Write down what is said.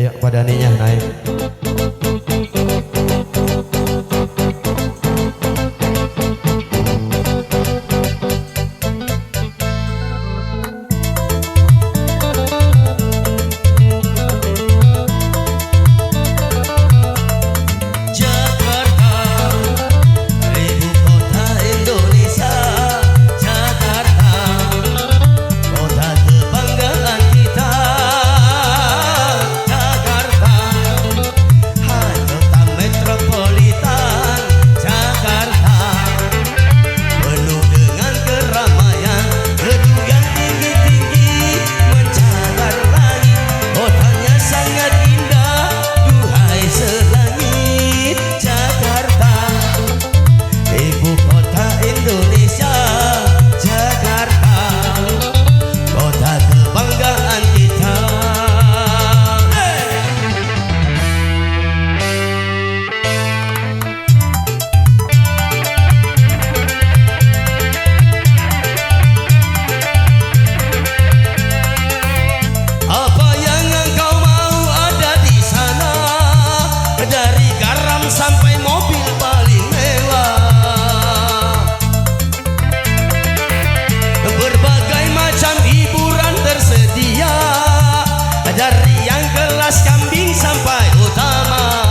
Ayo padaninya naik. Jakarta, ibu kota Indonesia. Jakarta, kota kebanggaan kita. Jakarta, kota metropolitan. Jakarta, penuh dengan keramaian. Gedung yang tinggi-tinggi mencakar langit. Kotanya sangat indah, duhai selangit. Jakarta, ibu kota Indonesia. Jakarta, kota kebanggaan kita. Hey! Apa yang engkau mau ada di sana, dari garam sampai mobil paling mewah. Berbagai macam hiburan tersedia, dari yang kelas kambing sampai utama.